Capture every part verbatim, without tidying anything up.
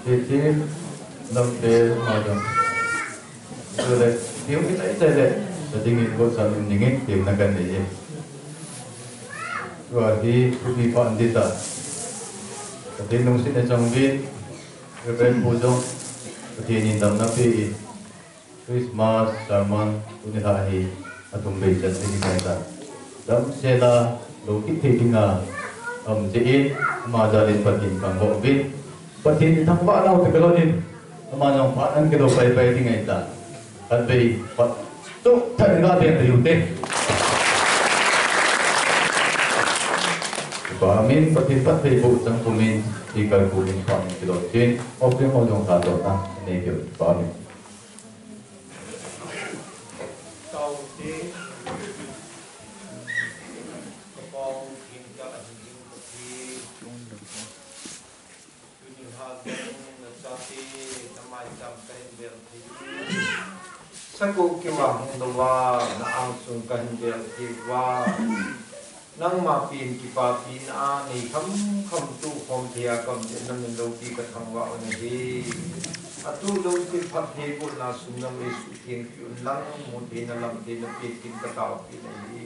Hiche lamte ma jong. Chule, tiu hi tai tai le, ta dingin ko sam in dingin, tiu na kan nei e. Tua hi, thupi pa an di ta. Pathen lungset na chang vin, Reverend Pu jong, Pathen in damna pe in, Christmas sermon tuni lha hi athum bei chan ding ahi ta. Damsel a lou kit thei dinga um jeh in ama jal in Pathen kangho uvin. Pathen in thangvah nau te kalou in ama jong phat an kilo pai pai ding ahi ta. Khatvei phat chomkhat in ga beng thei u te. Pa min Pathen phatthei boh chang pumin speaker pu min phat an kilo chin. Offering ho jong lha doh ta. Nei keu pa min. Tao te, ka Pau, Theng Jal a hing ding ka thi. Tuni lha jong na chate, na maicham ka hin bel thei. Sakol kima hung louva, na angsung ka hin bel thei uva. Nangma pen kipapina a nei kham kham tu khom thei a ka um jeh in na min loupi ka thangvah u ahi. Atu lou thil phatthei bohna sung nang ei suhtheng peh un lang, mu theina lam theina pen kin ka taopi u ahi.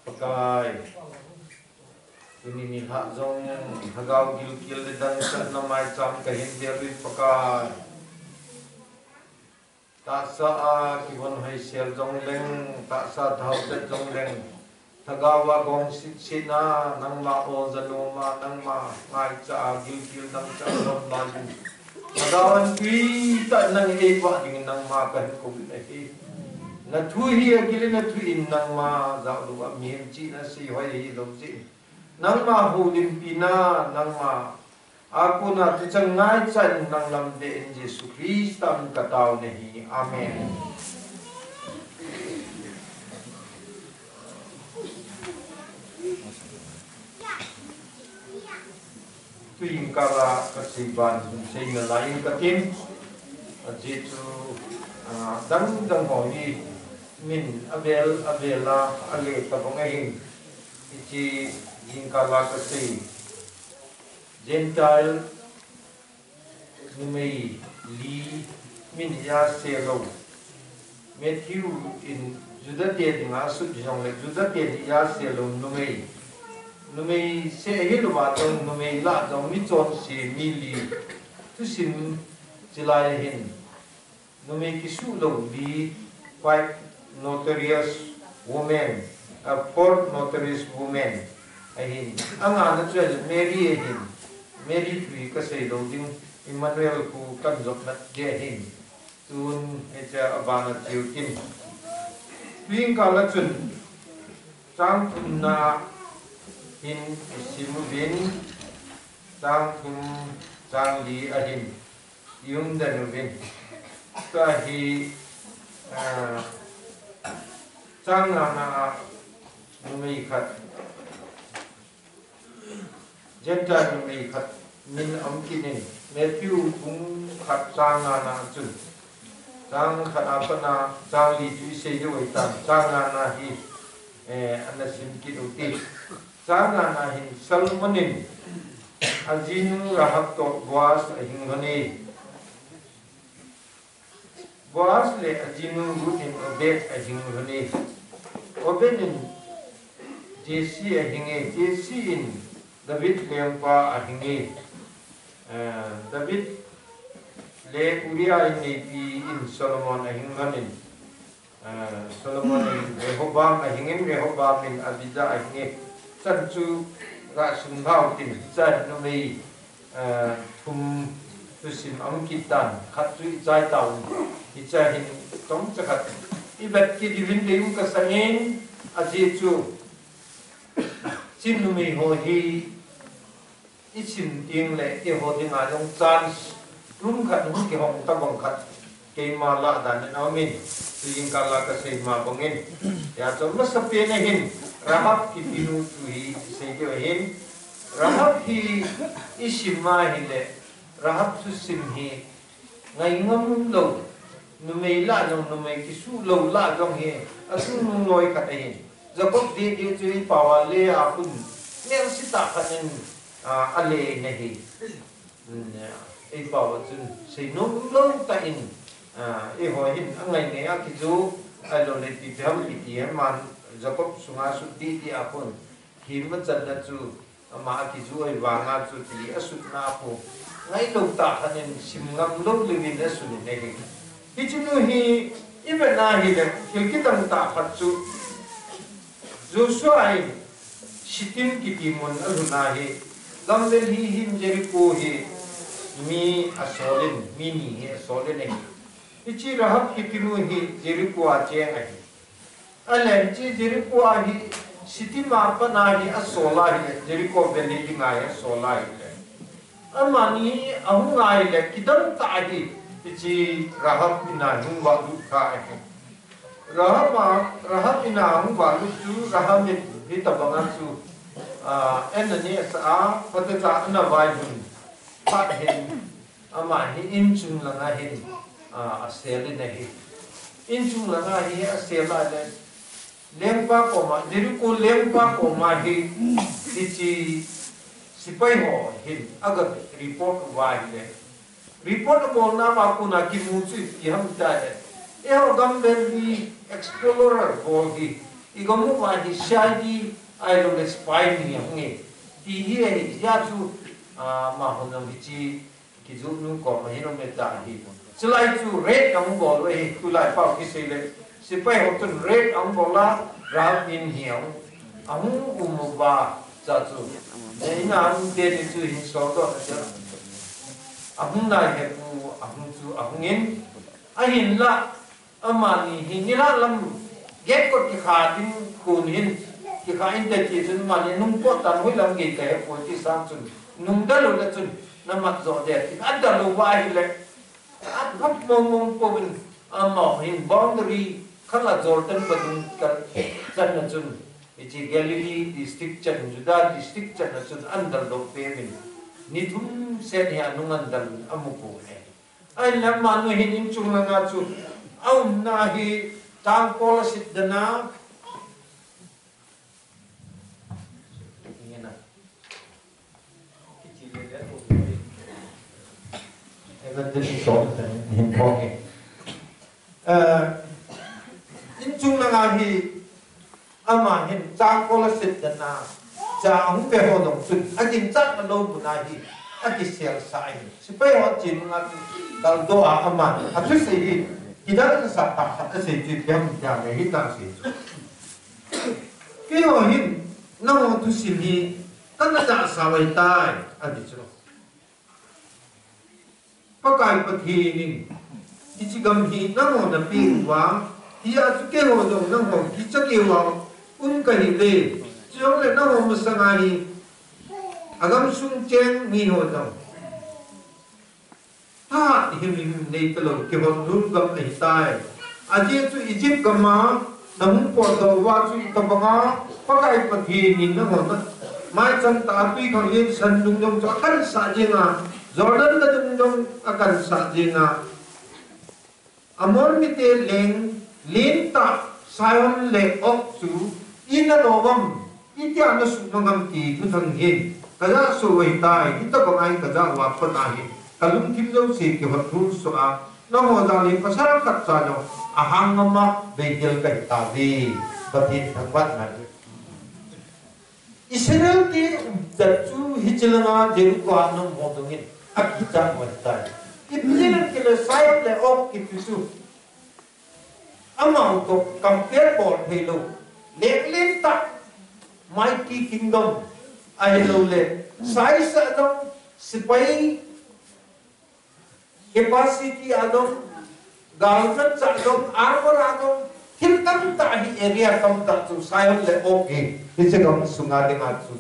Pakai, tuni nilhah jong lhagao gilkel le dangchah na maicham ka hin bel uve Pakai. Tahsa a kivon hoisel jong leng, tahsa thao chet jong leng, lhagao a gong sitset na, nangma o janom a, nangma ngaicha a, gilkel dangchah a von lai in, lhagao an tui tah nang ei vah dingin nangma ka hin kou in ahi. Na thu hi agil in, na thu in nangma jao lou a mihem chihna seihoi hilou jeh in, nangma houlimpi na, nangma a kona thuchang ngaicha in nang lam deh in Jesu Christa min ka tao nahi. Amen. Tuin kal a ka sei ban hun seina lai in ka tin. Ajeh chu, ah, dang dang ho hi min avel avel a ale tabang ahin. Hiche jingkal a ka sei. Gentile numei li min ijat se lou. Matthew in Juda te dinga asut jongle Juda ten ijat se lou numei. Numei seh hilouva jong numei lah jong mi chonse mi li. Thusim chilai ahin. Numei kisuh lou li, five notorious women, a four notorious women ahin. Angana chu Mary ahin. Mary thu hi ka sei lou ding, Emmanuel khu kan jop nat ding ahin. Tun hiche abana tiu tin. Tuin kal a chun, chang thumna hin isim uvin, chang thum, chang li ahin. Ium den uvin. Tua hi, ah, chang ngana a numei khat, Gentile numei khat min aum kit in, Matthew bung khat chang ngana a chun, chang khat a pat a chang li chu isei diu ahitan, chang ngana hi, eh, ana sim kit u ti. Chang ngana hin Solomon in ajinu Rahab toh Boaz ahing lhon e. Boaz le ajinu Ruth in Obed ahing lhon e. Obed in Jesse ahing e. Jesse in David lengpa ahing e. Eh, David le Uriah inneipi in Solomon ahing lhon in. Ah, Solomon in Rehoboam ahing in, Rehoboam in Abijah ahing e. Chan chu ga sum lhau tin, chan numei, ah, thum thusim aum kit tan, khat chu ichai tauvin, ichai hin chomcha khat ivet kit diuvin deium kasang in, ajeh chu hiche numei ho hi isim ding le eiho dinga jong chance room khat hung kihong tabang khat keima lah dan in aum in, tujing kal a kasei ma bang in. Hijeh chun masapen a hin Rahab kiti nu chu hi isei diu ahin. Rahab hi isim a hile Rahab thusim hi ngai ngam lou, numei lah jong, numei kisuh lou lah jong hi achungnung loi khat ahin. Jacob didi chu eipao a Leah a khun melsetah khat in, ah, ale in ahi. Hmm, eipao a chun seinom lou tah in, ah, eiho hin angai ngai a kijo, ahilouleh ipi ham kiti ham, aman Jacob sunga sut didi a khun, hi machanna chu ama akiju ahi vanga chu ti asutna a khu ngailou tah khat in sim ngam lou lou in asun in ahi. Hiche nu hi ivet na hile thil kidang tah khat chu Joshua in Shittim kiti mun alhun a hi gamvel hi hin Jericho hi mi asol in, mi ni hi asol in ahi. Hiche Rahab kiti nu hi Jericho a cheng ahi. Ahile hiche Jericho a hi Shittim a pat a hi asol ahile, Jericho vel hi dinga hi asol ahile, amani ahung ahile kidang tah ahi, hiche Rahab in a hung valut kha ahi. Rahab a, Rahab in a hung valut chu Rahab in hitobang a chu, ah, Ananias a phatecha ana vailhun phat hin, ama hi inchung langa hin, ah, asel in ahi. Inchung langa hi asel a le, lengpa koma, Jericho lengpa koma hi, hiche sepai ho hin aga report uva ahile, report abolna uva kona kimu chu ipi ham itile, eiho gamvel hi explorer bol hi igam uva hi C I D ahilouleh spy ni ahung e ti hi ahi. Hijeh chun, ah, amaho jong hiche kijotnu koma hin um e tia ahi. Chulai chu raid ahung bol u ahi, tulai pao kisei le sepai ho chun raid ahung bol a, Rahab in hi ahung, ahung um uva, chua chu, eh, in a um teni chu hin soldoh na chu ahung nai hepu, ahung chu ahung in, ahinla amani hi nilhah lam get kot kikha ding khun hin, kikha inte ti chun amani nung pot tan hoilam gei kahepoi ti sang chun, nung dalha le chun namat jo de ti, adalha uva ahile, aphap mong mong pouvin, amaho hin boundary khat a Jordan vadung kal channa chun, hiche Galilee district chan, Judah district channa chun ana daldoh peuvin, ni thum seh hi anung ana dal amu pouve. Ahinla amanu hin inchung langa chu aumna hi tangkol aset dan a, eh, inchung langa hi ama hin tangkol aset dan a, cha ahung pe ho jong chun aginchat lou mun a hi akiselsah ahi. Sepai ho chenunga chu daldoh a aman athusei hi kidang sah tah khat asei chu ipi ham itile, hitia asei chu, keiho hin nangho thusim hi kana jahsau ahitai, ati chu. Pakai Pathen in hiche gam hi nangho napeh uva, hijeh chun keiho jong nangho kicha keuva um kahiuve. Chujongle nangho masanga hi agamsung cheng miho jong thahat himhim neitalou kihot lhung gam ahitai. Ajeh chu Egypt gam a nahung potdoh uva chu itobanga Pakai Pathen in nangho maicham tah a twikhanglen san dung jong chu akansah jeng a, Jordan vadung jong akansah jeng a, Amor mite leng lentah Sihon le Og chu ina lo uvam, itia nasuhmang ham ti thuthang hin kajahsau ahitai, hitobanga hin kajah uva pat a hin kalungthim jouse kihot lhung soh a, nangho jal a pasal khatcha jong ahang ngam a veigel kahitauve. Pathen thangvah in. Israel te umchan chu hiche langa Jericho a nangho dungin akichat u ahitai. Ipi jeh inem itile Sihon le Og kiti chu amaho toh compare bol theilou, lenglen tah, mighty kingdom, ahilouleh size a jong, sepai capacity a jong, galmanchah a jong, armor a jong, thil tamtah hi, area tamtah chu Sihon le Og hi, hiche gam sunga dinga chu,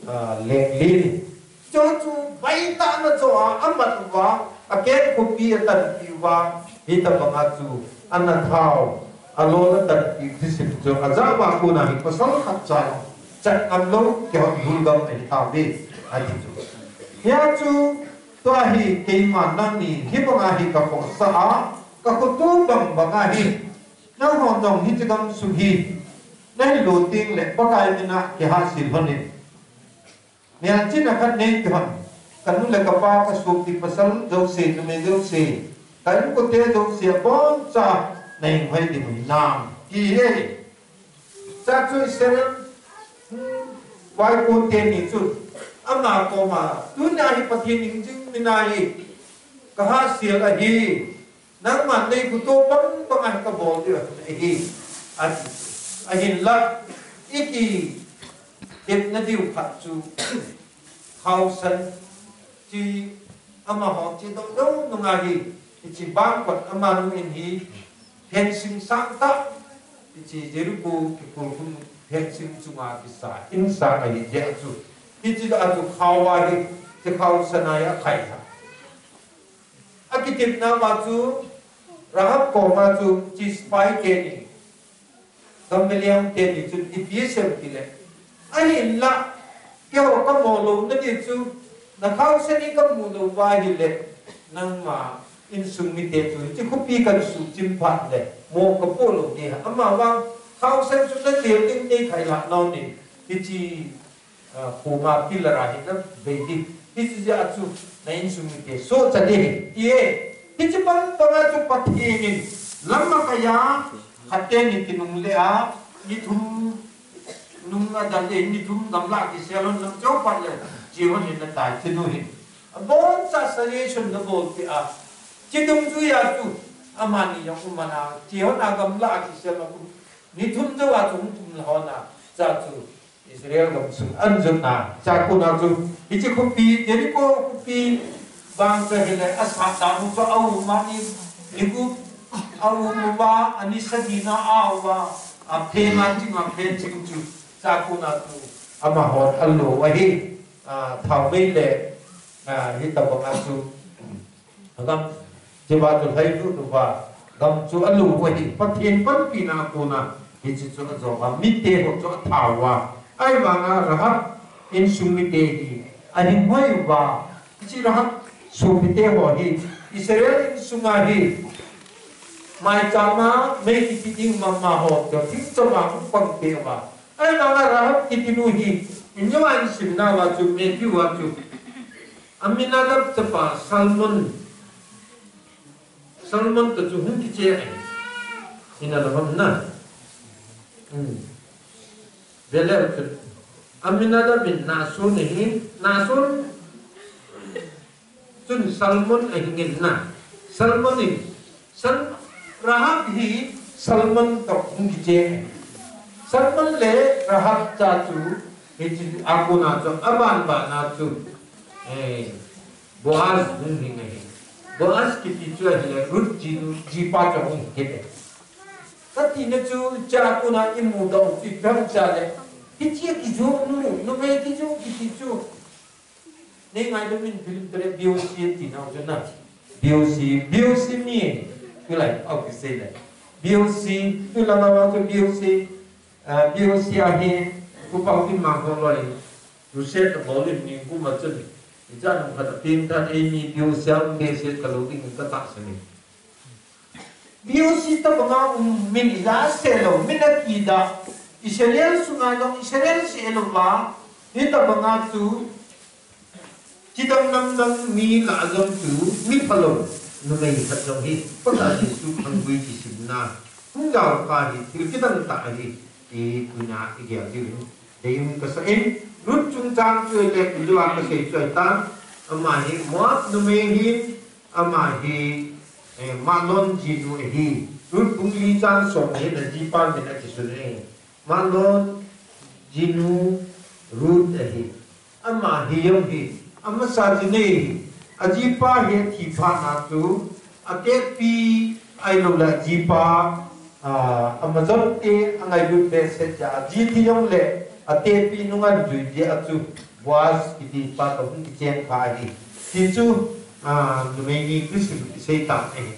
ah, lenglen. Chu chu baitah na chu a, amat uva, akeng khopi atanpeh uva, hitobanga chu ana thao, alol atanpeh u thusim chu ajah uva kona hi pasal khatcha chat ngam lou kihot lhung gam ahitauve, ati chu. Hia chu Tua hi keima nangni hibanga hi kakhohsah a, kakhoto bang banga hi, nangho jong hiche gamsung hi Nahin lo teng le Pakai mina kihasil lhonin. Melchihna khat nei ti lhon. Kanu le kapa, kasoppi pasal jouse, numei jouse, ka inkote jouse abonchan nahin hoi ding u hinam, ti ahi. Chuin Israel, hmm, vaipon teni chun ama koma, tuna hi Pathen hingjing mina hi kahasil ahi. Nangman nei khuto bang bang a kabol diu ahi. Ati. Ahinla, ikitepna diu khat chu, Khaosan, chi amaho chi dong dong nunga hi, hichi bangkot amanu in hi, fencing sangtah, hichi Jericho kikhul hun fencing chunga kisa, in sang ahi jeh chu. Hichi a chu khao ahi, chi Khaosan a akhai tha. Akitepna uva chu, Rahab koma chu, chi spy teni, gambelian teni chun, ipi asei em tile, ahinla, keiho kamo louna ding chu, na Khaosan hi kamu lou uva ahile, nangma insung mite chu, hichi khopi kan suhchim phat le, mo kapo lou ding ham, amavang, Khaosan chu najel ding nei khailha nau ni, hichi, ah, khoma pillar a hin navei ding. Hichi jeh a chu na insung mite sohcha ding ahi, ti e. Hichi bang bang a chu Pathen in lam akaiya, khat teni kinungle a, ni thum nung adal e, ni thum gamlah kisel lhon, lam cheu phat le, che lhon in atai, chinu hin. Abonchan suggestion nabolpeh a, chi dungjui a chu, amani jong um ana, che lhon a gamlah kisel lhon, ni thum jou a chu hung tum lhon a, cha chu, Israel gamsung anjotna, chua kona chu, hichi khopi, Jericho khopi, bang chu ahile, asatdan u chu aum a ni, ni gup aum uva, ani sagi na auva, aphen a ching, aphen ching chu, chua kona chu, amahon alo u ahi, ah, thaomei le, ah, hitobang a chu, Agam, hiva chu lhailut uva, gam chu alu uva hi, Pathen panpina kona, hichi chu ajo uva, mite ho chu atha uva. Ahivanga Rahab insung mite hi, ahin hoi uva, hichi Rahab sopite ho hi, Israel insunga hi, maicham a mei kipi ding mama ho chu, thingchom a hung pang peh uva. Ahivanga Rahab kiti nu hi, in jong a isimna uva chu, Matthew a chu, Aminadab chapa Salmon, Salmon toh chu hung kichen ahi. Ina la bang na. Hmm. Vele chu. Aminadab in Nahson ahi, Nahson chun Salmon ahing in na. Salmon in, Sal-, Rahab hi Salmon toh hung kichen ahi. Salmon le Rahab cha chu, hichi a kona chu, aban ban a chu, eh, Boaz hung hing ahi. Boaz kiti chu ahile Ruth jinu, jipa chu hung hing kit e. Katina chu, cha kona imu doh u chu ipi ham itile, hichi a kijoh nu, numei kijoh kiti chu. Nei ngaidam in film tele B O C tina u chu na. B O C, B O C mi. Tulai, okay, sei le. B O C, tulai ma chu B O C, ah, B O C ahi, Pu Paokim Mang ho loi. Crusade abol in ni kum a chun, ichan um khat a peng tah in eimi B O C a um behseh kalou ding in katahsan e. B O C tobang a um min ija seh lou, min akidah, Israel sunga jong Israel seh lou va, hitobang a chu, chidang namdang mi lah a jong chu, mi phalou, numei khat jong hi, Pakai Jesu khanggui kisimna, hung jao kha hi, thil kidang tah ahi, ti tunia igel diu hin. Deium kasa in, Ruth chungchang chu le, ijua kasei chu ahitan, ama hi Moab numei ahin, ama hi, eh, Mahlon jinu ahi. Ruth bung li chang som hin ajipa min akisun e. Mahlon jinu Ruth ahi. Ama hi jong hi, amasa jinei hi, ajipa hi athi phat na chu, atepi ahilou le ajipa, ah, amajot te angailut behseh jeh a, aji thi jong le, atepi nunga jui jeh a chu, Boaz kiti pa toh hung kichen kha ahi. Ti chu, ah, numei ni Christian kisei tam ahi.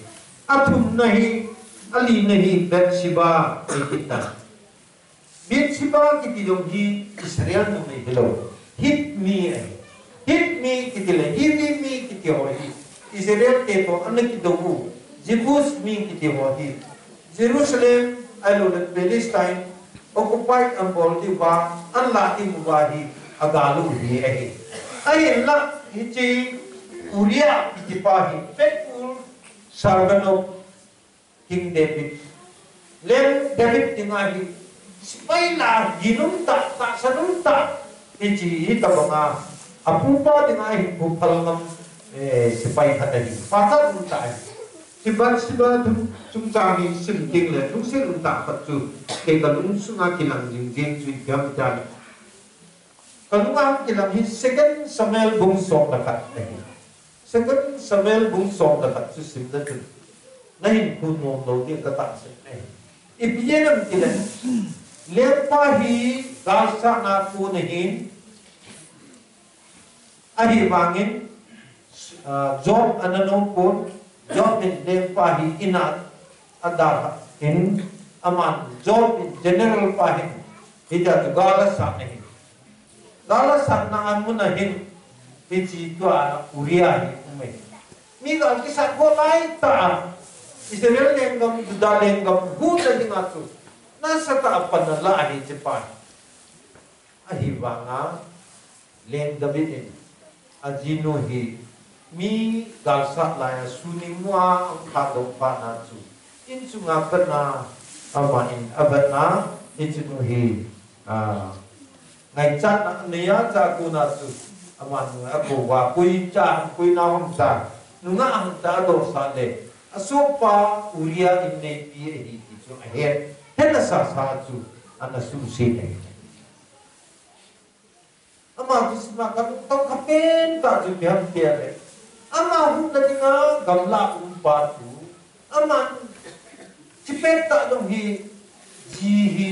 Athumna hi, alina hi, Bathsheba, ahi kit ta. Bathsheba kiti jong hi Israel numei hilou. Hit mi ahi. Hit mi kiti le, Hivi mi kiti ho hi Israel te toh ana kidou u. Jebus mi kiti ho hi Jerusalem, ahilou le Palestine, occupy abol diuva, anlah diuva hi agal u hi ahi. Ahinlah hiche Uriah kitipa hi Bethel Sargano King David. Leng David dinga hi sepai lah ginum tah, tahsan um tah. Hiche hitobanga apupa dinga hi puphalngam, eh, sepai khat ahi. Pachat um tah ahi. Hiche Bathsheba chungchang hi sim ding le lungset um tah khat chu kei kalungsunga kilang jing jing chu ipi ham itile, kalunga kilang hi Second Samuel bung som le khat ahi. Second Samuel bung som le khat chu sim le chun nahin kho nom lou ding katahsan ahi. Ipi jeh ham itile, lengpa hi galsatna kon ahin, ahivangin, ah, Joab ana nom pon, Joab in lengpa hi in a adalhan, aman Joab in general pa hin, hitia chu gal asat ahi. Gal asatna amun ahin, hiche tua Uriah hi um ahi. Mi gal kisat ho laitah a, Israel lenggam, Judah lenggam, huhna dinga chu nasatah a pan ala ahi hichepa hi. Ahivanga, Leng David in ajinu hi mi galsat laiya suning mua ahung khatdoh phatna chu, in chunga patna, aman avetna, hichenu hi, ah, ngaichatna aneiya, chua kona chu, aman akouva, koi cha, koi nao ham tia, nungah ham tia adohsah le, asohpa Uriah in neipi ahi ti chu ahet, hetna sasa chu ana suse ahi. Ama chu sima kalungtong kha pentah chu ipi ham itile, ama huhna dinga gamla umpa chu, aman chipet tah jong hi, ji hi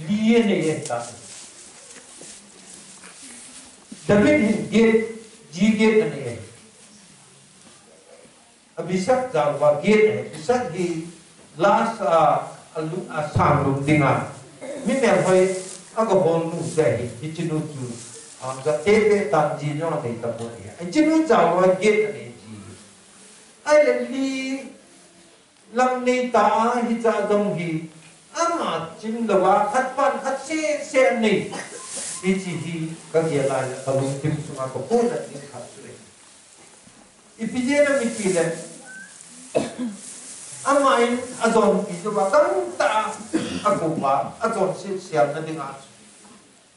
li anei e ta. David hin get, ji get anei e. Abishag jal uva get ahi. Abishag hi last a, alu, asanglum dinga mi melhoi agahol nu chu ahi. Hichenu chu, ah, ga tebe tan ji jong anei tapon ahi. Hichenu jal uva get anei ji. Ahile li lang nei ta a, hiche jong hi ama chim louva khat pan khat sese anei. Hiche hi kagel a le kalungthim sunga kaphona ding khat chu ahi. Ipi jeh ham itile, aman ajonpi jouva, tamtah a, akouva, ajonset selna dinga chu.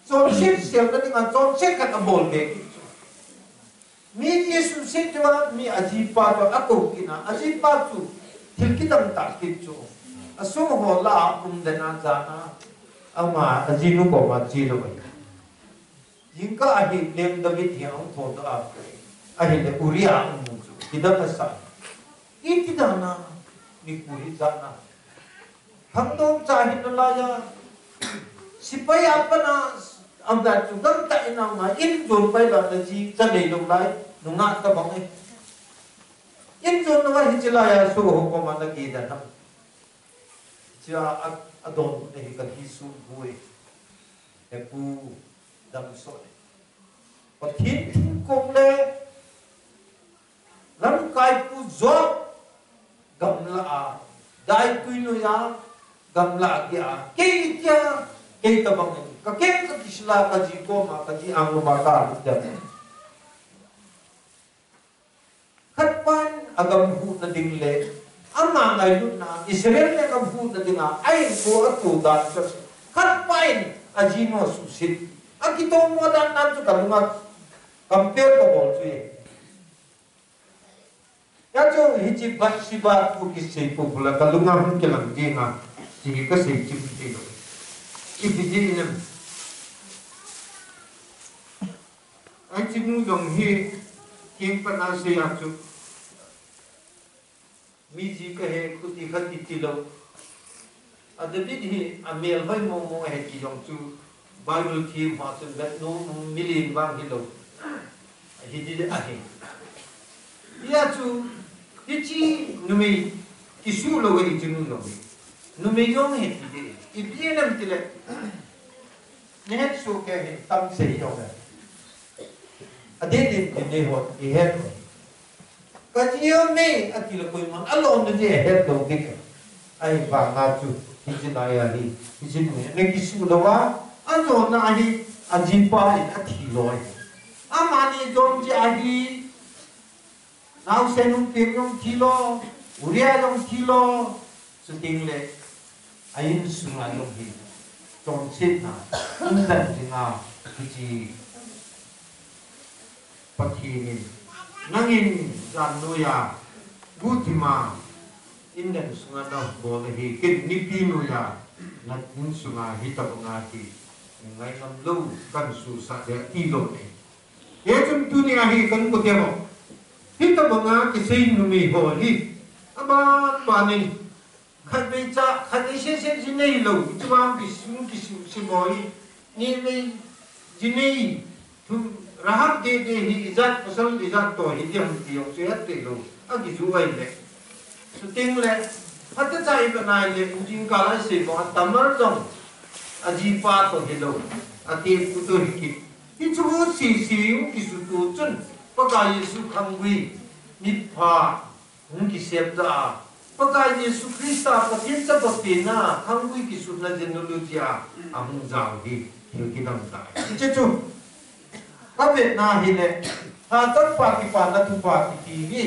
Jonset selna dinga, jonset khat abol be kit chu. Mi ji suhset jouva, mi ajipa chu akou kit a, ajipa chu thil kidang tah kit chu. Asung ho lah a um den a, jan a, ama ajinu koma chelou ahi. Jingkah a hi Leng David hi ahung thoudoh a, ahile Uriah amu chu kidang asa. Iti dan a nikho hi jat na. Khangdong cha hi nalaiya, sepai a pat a, aumdan chu gamtah in aum a, in jon pai la naji cha neilou lai, nungah tabang e. In jon louva hiche laiya soh ho koma nageh den ham. Chua a, adonbutna hi kathi sum poi. He pu, damsot e. Pathen thingkong le lamkaipu Joab gamla a, daitui noiya, gamla a geh a, kei tia, kei tabang in, kakeng kakisila, kaji koma, kaji angloma kalut dem. Khatpan agam huhna ding le, ama ngailutna, Israel lenggam huhna dinga, ahinkho atoh dan chu, khatpan ajinu asuhset, akitomo dan dan chu kalunga compare kabol chu e. Hijeh chun hiche Bathsheba thu kisei pum pum le kalunga hung kilang jeng a, hiche hi kasei chim theilou. Ipi jeh inem. Hichenu jong hi, keng pat a sei a chu, mi ji kahi, khuti khat kiti lou. A David hi amel hoi mong mong ahi ti jong chu Bible them ho chun vet nom, milen vang hilou. Hiti ahi. Hia chu, hiche numei kisuh lou ahi, hichenu jong hi. Numei jong ahi ti ding. Ipi jeh inem itile, nahet soh kei hi tam sei jong le. Adeh din tin nei hon, ihet hon. Kaji aume, atile koiman alon na je het lou ding e. Ahivanga chu, Hiche lai a hi, hiche nu hi ana kisu lou a, ajona hi, ajipa in athi loi. Amani jong hiche a hi, naosen hung peng jong thi lou, Uriah jong thi lou, chuteng le, a insunga jong hi, chonsetna, umdan dinga, hiche, Pathen in, nangin jan noiya, guhthima, indan sunga nabol ahi, ken nipi noiya, na insunga hitobanga hi, ngaidam lou, kahin susah ding ahi tilou ahi. Hichun tunia hi kahin mu temo. Hitobanga kisei numei ho hi, aban banin, Khatvei cha, khatvei sese ji neilou, hiche vang kisu, kisu, se boi. Nivei ji nei, thum, Rahab dede hi ijat pasal ijat toh hi ti ham ti jong chu het theilou. Akiju ahile. Chuteng le, phatecha ivet nai le, jingkah a isei bang a Tamar jong, ajipa toh hilou, atepu toh hi kit. Hichu sese u kisuto chun, Pakai Jesu khanggui, mitpha, Hung kisem ta a, Pakai Jesu Christa Pathen chapa penna, khanggui kisutna genealogy a, ahung jao hi, thil kidang tah. Hiche chu, avetna hile, hatah pa kipana thupha kiti hi,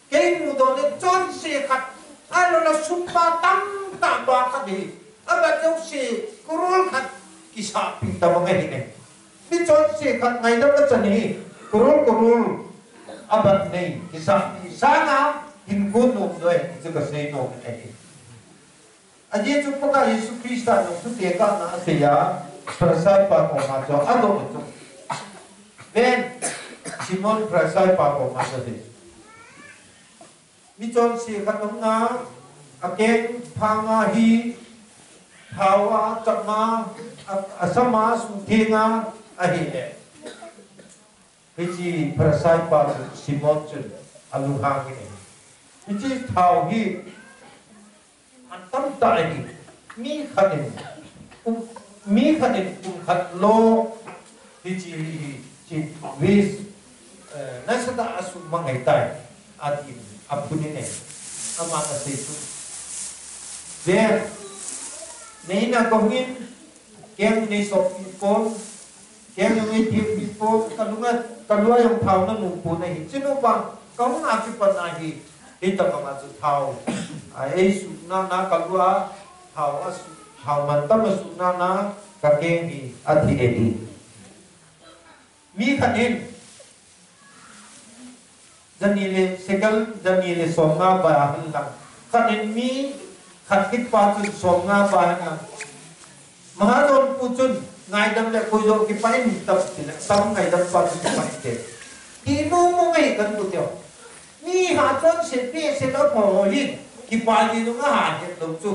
kei mudoh le chonse khat, ahilou le sum ba tamtah ba khat hi, abat jouse, crore khat, kisahpi tabang ahi ne. Mi chonse khat ngaidam achan hi, crore crore abat nei, kisahpi sanga hinkho nom lou ahi, chu kasei nom ahi. Ajeh chu Pakai Jesu Christa jong chu tekahna asei a, Pharisai pa koma chu adoh chu. Ven, Simon Pharisai pa koma chu asei. Mi chonse khat aum a, akeng phanga hi, thao a, chapma, a, asama, sutheng a, ahile. Hiche Pharisai pa Simon chun, alunghang in ahi. Hiche thao hi, atam tah ahi. Mi khat in, um, mi khat in kum khat lo, Hiche hi, hiche, vis, eh, nasatah a sumang ahitai, atin, aphun in e, aman asei chu. Ven, nei na kahung in, keng nei soppi pon, keng nei thipi pon, kalunga, kalua jong thao nanung pon ahi. Chunu pa, kahung a kipat na hi, hitobang a chu thao, a, ei suna na kalua, thao a su, thao mantam a suna na, kakeng hi, athi ahi. Mi khat in, jani le shekel, jani le somnga ba ahin lang. Khat in mi, khat kit pa chun somnga ba ahin lang. Mahajon pu chun, ngaidam le koi jo kipa in tam ti le, tam ngaidam pa chun kipa in te. Ti mo mo ngai kan tu teo. Mi ha chonse pi se lo pho hi, kipa di nunga ha het lo chu.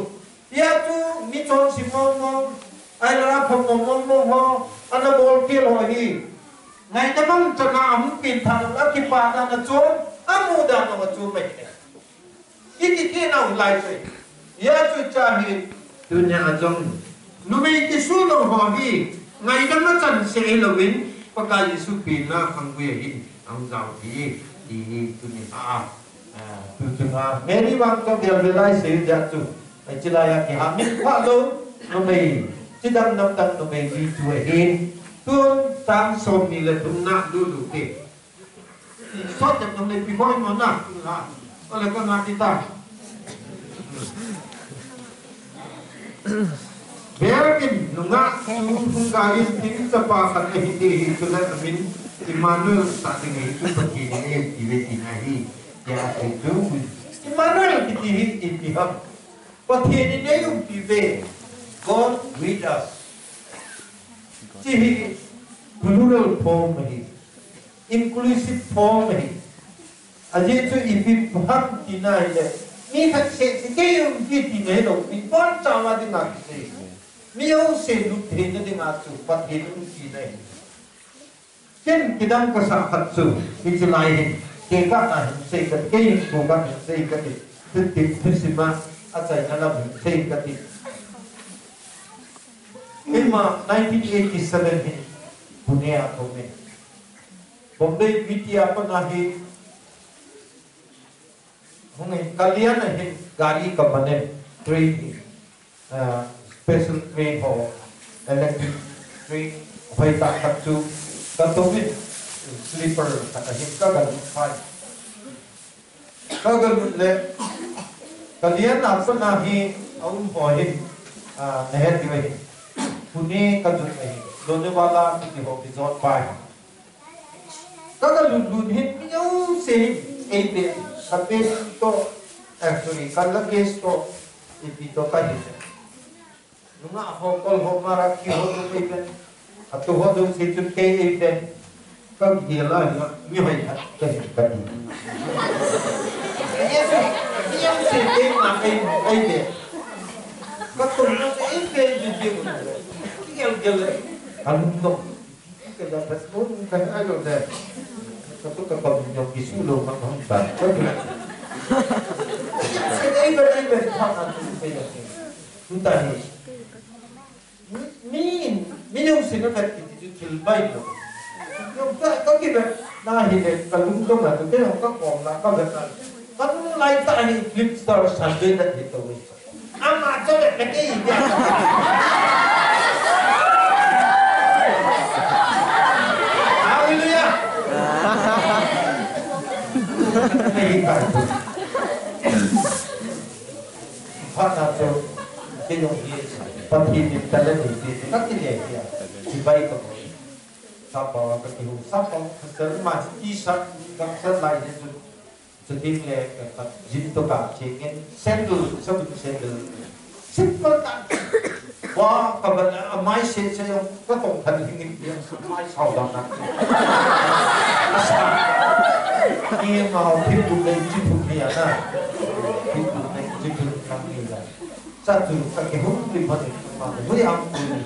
Hia chu mi chonse mong mong, ahilou le aphamo mong mong ho, ana bol khel ho hi. Ngaidam a chana ahung peng tha lou, akipa dan achom, amu dan achom mai. Iti ti nau lai sei. Hia chu cha hi, tunia jong. Numei kisu lou ho hi, ngaidam a chan se louvin, Pakai Jesu penna khanggui ahin, ahung jao hi, ti hi tunia a. Ah, tu chunga, Mary Wang Chong Del Velai sei dia chu. Ai chilai a kiha min pha lou, numei. Chidang namdang numei ji chu ahin. Tun tang som ni le thum na du du te. Sot jam numei pi hoi mo na, tu ha. Ole ko na kita. Berkin nunga tu hung galin tin chapa khat ahi ti hi tu le amin Emmanuel ta ding ahi tu Pathen in ei ti ve ti na hi. Ya ti tu Emmanuel kiti hi ipi ham. Pathen in ei umpi ve. God with us. Ti hi plural form ahi. Inclusive form ahi. Ajeh chu ipi ham tina hile, mi khat seh seh kei um ti tina hilou, mi bonchauva dinga kisei. Mi jouse lut theina dinga chu Pathen um tina hi. Ken kidang kasah khat chu, hiche lai hin, tekahna hin sei kati, kei hin koi khat hin sei kati, thusim, thusim a, achaina lam hin sei kati. Keima nineteen eighty-seven hin, Pune a kaum e. Bombay V T a pat a hi, hung in, Kalyan a hin gari kaman in, train hi. ah, special train ho, electric train, hoi ta khat chu, ka to in, sleeper khat ahin ka ga lut phai. Ka ga lut le, ka lian a pat na hi, a um ho hi, ah, na het diu ahi. Pune ka lut ahi. Lonavala kiti ho, resort pa hi. Ka ga lut lut hin, mi jouse hin, ei ve, ka pen to, eh, sorry, ka luggage to, ipi to ka hi. Nungah ho, kol ho, mara ki ho, tu ei ve. Atu ho, tu si tu kei ei ve. Ka gel a, mi hoi khat, ka hi, ka hi. Yes, mi jouse kei ma, ei, ei ve. Ka tum na, ei ve, ei ve. Ki gel gel, ka lung to. Ka ja pes mo ka ai lo de. Ka tu ka pa mo ki su lo ma hong ta. Ka tu. Ka ai ba ai ba pa na tu pe ya. Tu ta ni. Mi, mi, mi jong sin na ka ki tu thil bai lo. Jong ka, ka ki ba na hi le ka lung dong na tu ke jong ka kom na ka ba na. Ka tu lai ta ni Flipstar Sunday na hi to. Ama chole kati dia. Hallelujah. Hei ka. Phat na chu, kei jong hi, Pathen in talent eipeh, ka kile dia. Chibai ka. Sapa ka kihu, sapa ka sel ma, T-shirt, ka sel lai ni chu. Chuting le, ka, ka, jin to ka, chengin, sandal, sabun sandal. Simple ta. Wa, ka ba, a mai se, se, ka tong khan hing in, a mai sao dang na. Asa. Ni ma, thil tu le, chi tu ni a na. Thil tu le, chi tu ni a na. Sa tu, ka ke hum ti ma ni, ma ni, hui am tu ni.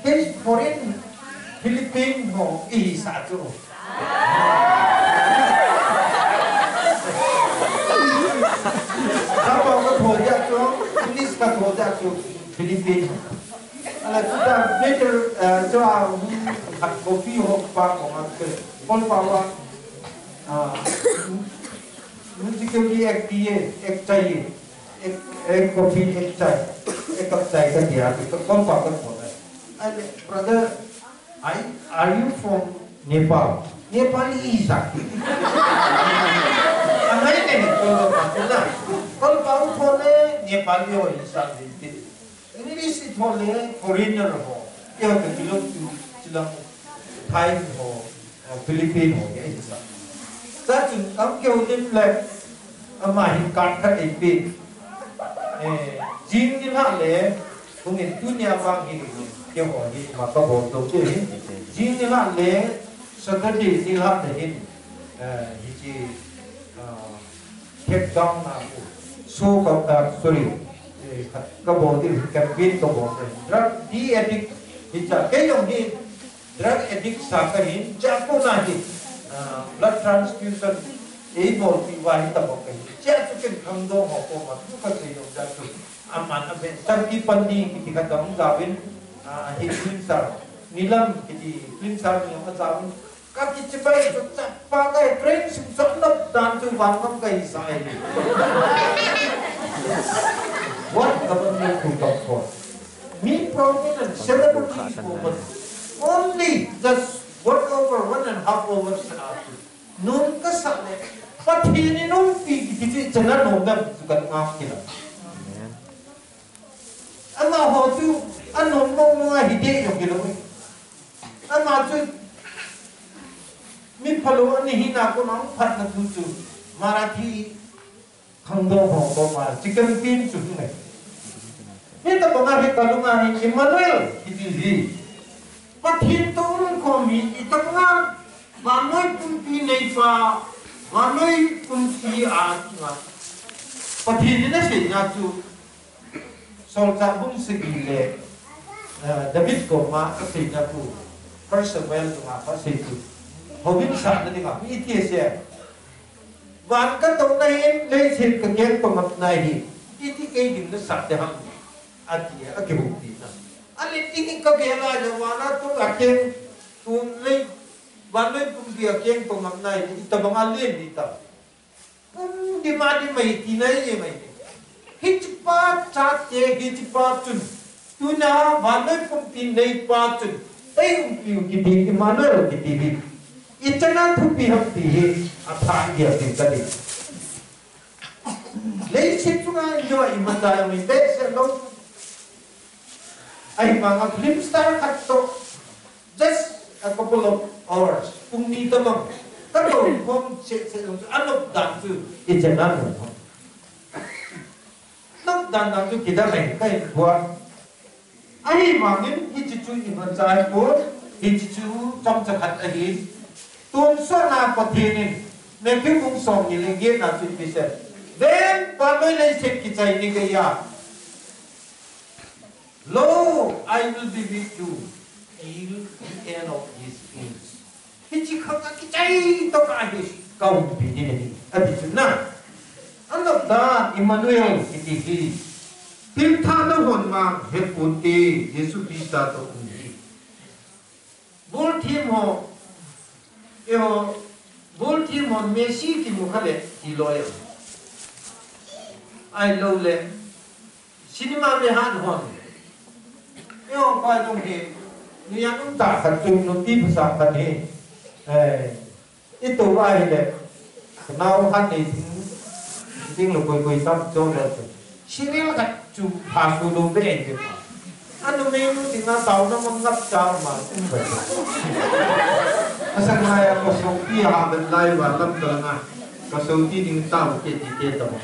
His foreign Philippine ho, i sa tu. Sapa ka tho dia chu, English ka tho dia chu, Philippine. Ala chu ta, later, eh, chu a, hmm, khat copy ho pa ko ma ke, kon pa wa, ah, musically active, active, ek, ek copy, ek chai, ek kap chai ka dia, ka kon pa ka tho. Ale, brother, I, are you from Nepal? Nepali is a. Angai ne, kol pa, kol pa, kol pa, kol ne, Nepali ho is a, English is ho le, foreigner ho. Ye ho ke belong to, silang Thai ho, eh, Philippine ho, ye is a. Sa chun, am ke ho lim le, ama hin card khat eipeh. Eh, jing ni la le, Hung in tunia vang hi, keiho hi, ma ka bol to kei hi. Jing ni la le, Saturday ni la le hin, eh, hi chi, ah, Cape Town na ku. So ka, ah, sorry. Eh, ka, ka bol di, campaign ka bol di. Drug de-addict, hi cha, kei jong hi, drug addict sa ka hin, cha ko na hi, ah, blood transfusion, ei bol ti va hi ta bol ka hin. Cha chu ken khangdong ho ko ma, tu ka sei jong cha chu. Aman a ven, Turkey pan ni kiti khat a hung jaovin, ah, hi cleanser. Nilam kiti cleanser ni hung jaovin. Ka kichibai chu chapa ka hi train sung chok nop dan chu van ngam ka hi sa hi. What government to come for? Me prominent celebrity woman. Only just one over, one and a half over sa. Nom kasah le, Pathen in umpi kiti chu, ichana nom dam chu kan ngam kila. Amen. Amaho chu, anom mong mong a hi ding jong kilo. Ama chu, mi phalou ani hina kon a phatna thu chu, Marathi Khangdong ho koma, chicken tin chu hung e. Hitabanga hi kalunga hi Emmanuel kiti hi. Pathen toh um khom hi, hitabanga vannoi pumpi neipa, vannoi pumpi a kinga. Pathen in asei na chu, Solchah bung sagi le, eh, David koma asei na chu, First Samuel chunga asei chu. Houin sahna dinga, mi iti asei. Van katohna hin, leiset kakeng pangapna hi, iti kei ding nasah ding ham, ati a, akihoupi na. Ale iti kagel a le, van a tung akeng, tung lei, vannoi pumpi akeng pangapna hi, itabang alen hitam. Pum dima dima hi tina hi mai. Hiche Pa chate hiche pa chun, tuna vannoi pumpi neipa chun, ei umpiu kiti Emmanuel kiti hi, ichan a thupi ham ti hi, apha gel ding kati. Leiset chunga ijo imacha jong ibehseh lou. Ahivanga film star khat toh, just a couple of hours, pung ni tobang, katou khom seh seh jong chu, anop dan chu ichan a nop ham. Nop dan dan chu kidang ahi, kahin phuah. Ahivangin hiche chu imacha ahipon, hiche chu chomcha khat ahi. Tonsot na Pathen in Matthew bung somni le get na chu ipi asei. Vem, vannoi leiset kichai ni geiya, Lo, I will be with you till the end of these things. Hiche khang a kichai tokah hi kaumpi ding ahi, ati chu na. Anop dan Emmanuel kiti hi, pilthahna hon vang heponte, Jesu Christa toh um hi. Bolthim ho, eiho, bolthim hon Messi kimu kha le, ti loi a. Ahilou le, cinema veha hon. Eiho pa jong hi, nuiya um tah khat chu, nupi phasah khat hi. Eh, Ito ahile, nao khat nei ding, ding lou koi koi tam chom le chu. Serial khat chu pha su lou be ai te. Anu mei nu ding a tao na mang ngap cha ma um be. Asa ngai a ko so pi ha ben lai wa lam ta na. Ka so ti ding tao ke ti ke ta ma.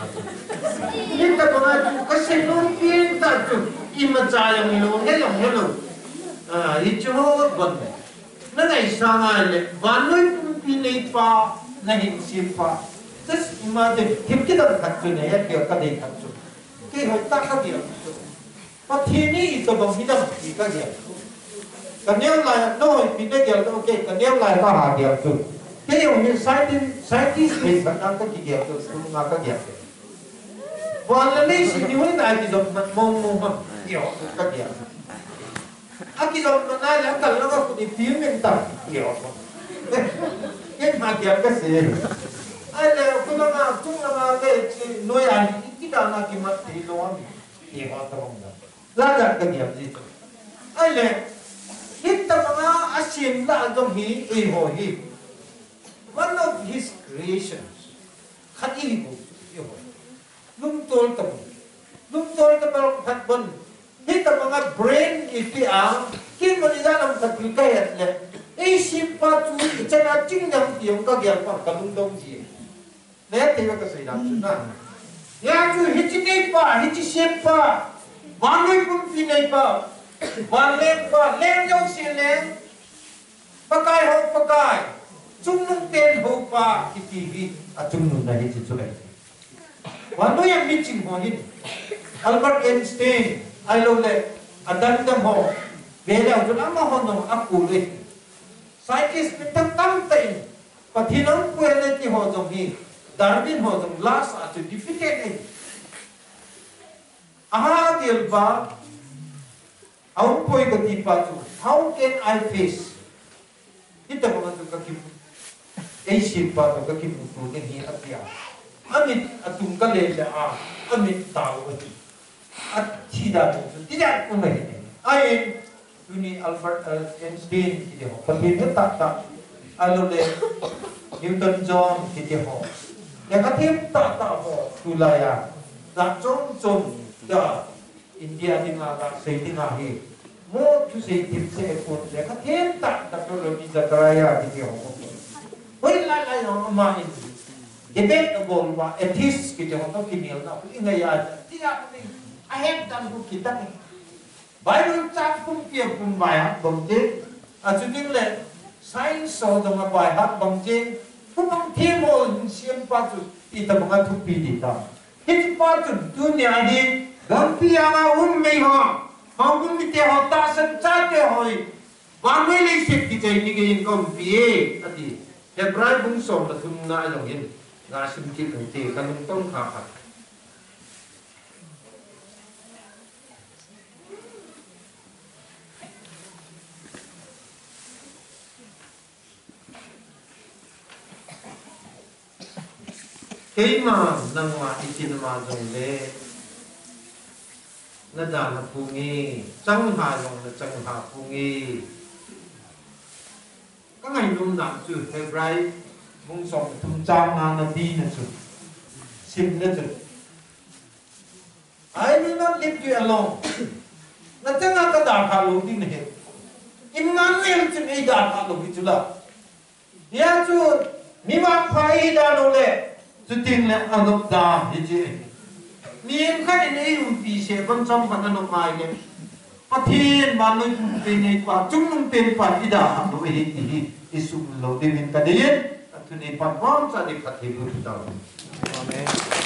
Ni ta ma chu ka se lou pi ta chu. Imacha jong lou, he jong lou. Ah, hichu ho bon. Na ngaisang a le, vannoi pumpi neipa, nahin sempa. Just imagine, thil kidang khat chu nei, ahi ka dei khat chu. Kei hoitah kagel chu. Pathen hi itobang hidam ti kagel chu. Kaneo lai, nahoipi nagel chu, okay, kaneo lai kaha gel chu. Kei jong hi scientist, scientist thei khat na kakigel chu, school na kagel chu. Van le leiset ni hoitah a kijop mat mong mong ham, ti ho kagel chu. Akijop mat nai le, akal langa kut i film in tam. Kei ma kiam kasei. Ahile, khu langa, chung langa le, chi, noi a, iti dan a kimat thei lou ham. Kei ho tobang dan. La dan kakiam ji. Ahile, hitabanga asem lah jong hi, eiho hi. One of his creations. Khat ihi bou, eiho. Lungtol tabang. Lungtol tabang khat bon. Hitabanga brain iti a, kei mani dan am khat pi kahet le. Eisempa chu, ichan a ching dang ti jong kagel pang kalungdong ji. Nete ve kasei dan chu na. Hia chu hiche neipa, hiche sempa. Vannoi pumpi neipa. Van lengpa, leng jouse leng. Pakai hou Pakai, chungnung pen houpa kiti hi achungnung na hiche chu ahi. Vannoi a miching ho hin, Albert Einstein, ahilou le, adang dang ho, ve leu chun amaho jong akul e. Scientist mi tam tam tah in, Pathen aumpoi le ti ho jong hi, Darwin ho jong last a chu defeated e. Aha gel pa, aumpoi kati pa chu, how can I face? Hitabang a chu kakimu. Eisempa toh kakimuto ding hi atia. Amit atung kale le a, amit tao ahi. Athi dan chu, ti dan um ahi. Ahin, tuni Albert Einstein kiti ho, Pathen he tahtah. Ahilou le, Newton John kiti ho. Lekha them tahtah ho, tulai a. Jat chom chom, ja. India dinga, gasei dinga hi. Mo thusei themse pon le, lekha them tah Doctor Ravi Zacharias kiti ho. Hoilai lai jong ama in debate abol uva, atheist kiti ho toh kinelna khu ingai a, tia khu ni, ahet dan khu kitang. Bible chang pumpi a pum baihat bang jeng, achuting le science ho jong a baihat bang jeng, khu bang them ho hin sempa chu itabanga thupi ding ham. Hiche pa chun tunia hi gampi anga um mei ho, houbung mite ho, tahsan chate ho hi, vannoi leiset kichai ni geiyin kaumpi e, ati. Hebrai bung som le thum na a jong hin, gasim kit u hite, kalungtong kha kha. Keima nangma iti nama jongle, Na dan na phung e, chang ha jong na chang ha phung e. Ka ngainom dan chu Hebrai bung som thum chang nga na bi na chu. Sim na chu. I will not leave you alone. Na chang ha ka da kha lo ding na he. Emmanuel chu ei da kha lo hi chu la. Hia chu mi vangpha i dan u le, chuting le anop dan hi chi. Mi khat in ei umpi se ban chom khat anop mai le. Pathen vannoi umpi nei pa, chungnung pen pa i da kha lo hi, hi, hi, i sum lo ding in ka dei in, a thu nei pan bom cha ding Pathen bu ta. Amen.